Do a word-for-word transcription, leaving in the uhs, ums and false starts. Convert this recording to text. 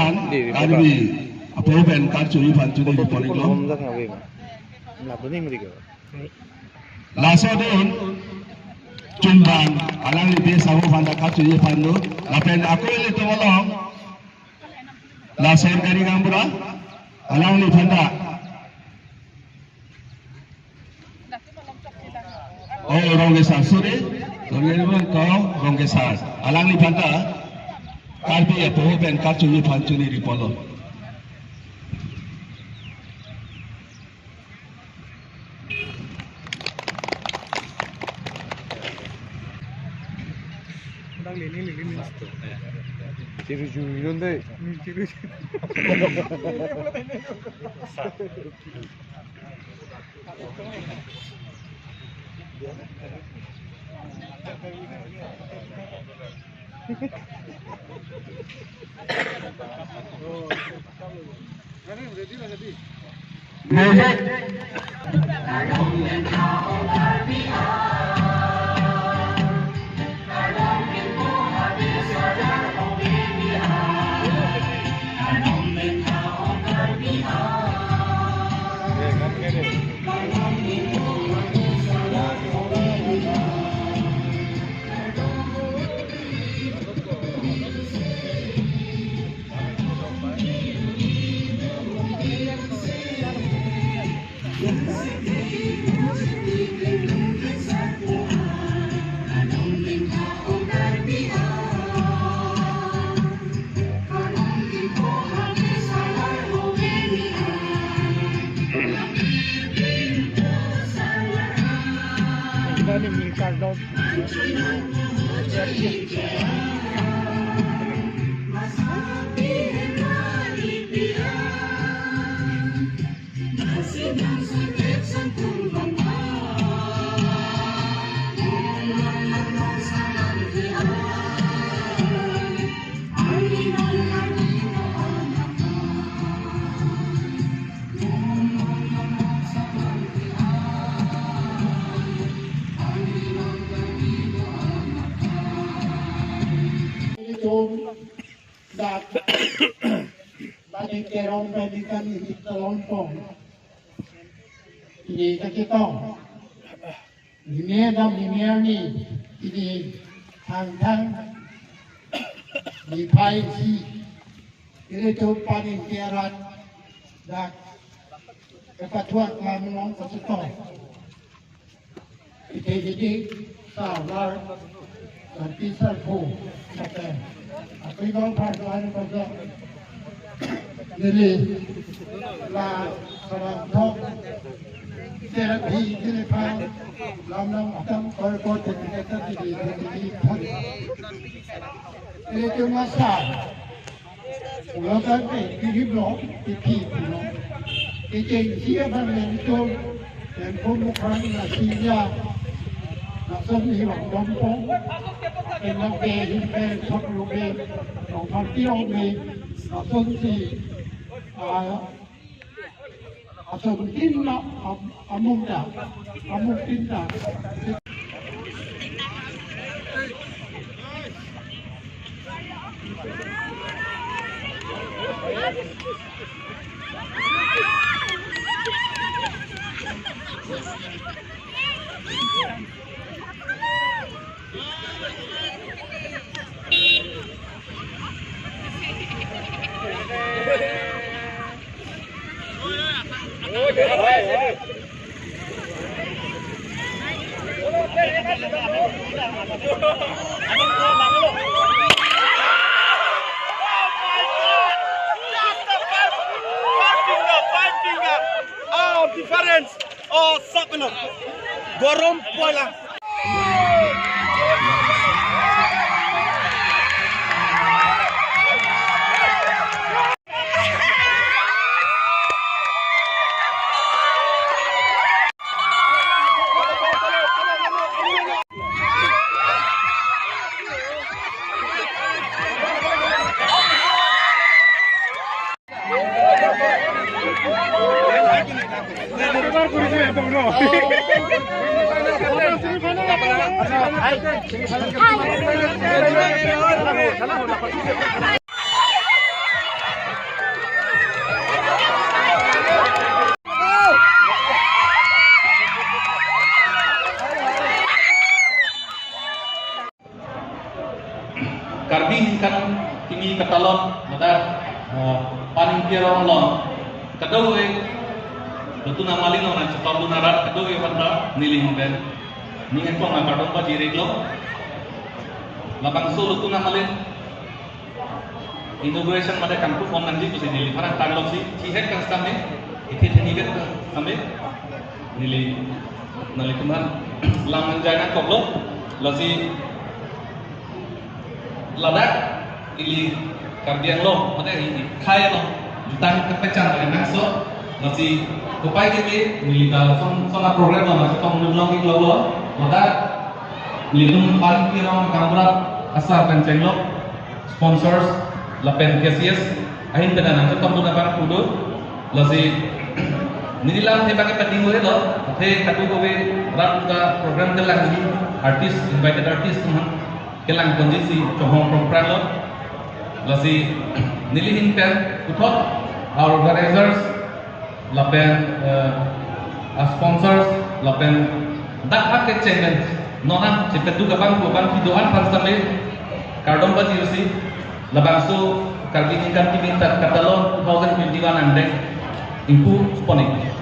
Karbi apo pen karchoji aphan chini ri pon iklo. Laso adon Chunbang, alangli base avo aphan ta karchoji aphan do. Lapen ako ilitum along la sorkari gaonbura, alangliphan ta. Oh, Rongkesar, sorry. Sorry, ko Rongkesar. Alangliphan ta Karbi apo pen karchoji aphan chini ri ponlo. Chiru chiru yun dei. Hmm, chiru chiru. Dak Maning Terang pendidikan ini terlompong. Ini kakitong. Ini dam ini ni ini thangthang. Ini pai si. Ilitum paning kerat dak kepatuak lamlong kachetong. Ite jadi salar nanti serbu kata. Apri bang pardoan pada neli la salam thok. Terapi ini pang lamlong atam kor kor terapi tadi tadi pun. Ini cuma sah. Pulo kan eh, tinggi blok, tinggi pulo. Kechengsi abang nelitum, dan pun bukan nasinya. Langsung hilang dompong. Enak be, himbe, sok lube. Nong parti ong be. Langsung si, ah, Asal mungkin na, am-, amung ta, amung tin ta. Oh, difference. Oh, sapno. Gorom poila. Eh, Paningkir along kadokave, latum amalin along nangchetongdun arat kadokave aphanta neli ahin pen ning ekong akardom pajir-iklo. Labangso latum amalin inauguration mate kangpu pon nangji pusi neli pherangke tanglo si, chihek kan sitame, ithi theni kan sitame, neli nanglitum aphan lam nangjai nangkoklo, lasi ladak ili Karbi Anglong, mate ili khei along jutang kepachan lagannangso, lasi kopai kebi neli ta lason lason aprogram along nangchetongdun long-iklo, ladak nelitum Paningkir Rong Gaonbura asar pen chenglok, sponsors lapen K C S ahin pen nangchetongdun abang pu do, lasi neli lam the bang pading lo, the kadokave rat ta program kelangji, artist, invited artist atum kelang ponji si chonghong prongpranglo. Lasi neli ahin pen puthot a-organizers lapen, eh, a-sponsors lapen dak akecheng pen non nangchepaduk abang pu abang kedo-an aphan sitame kardom pajir si, labangso Karbi Ningkan Kimi Tat Katalon two thousand twenty-one angdeng ingpu pon-ik.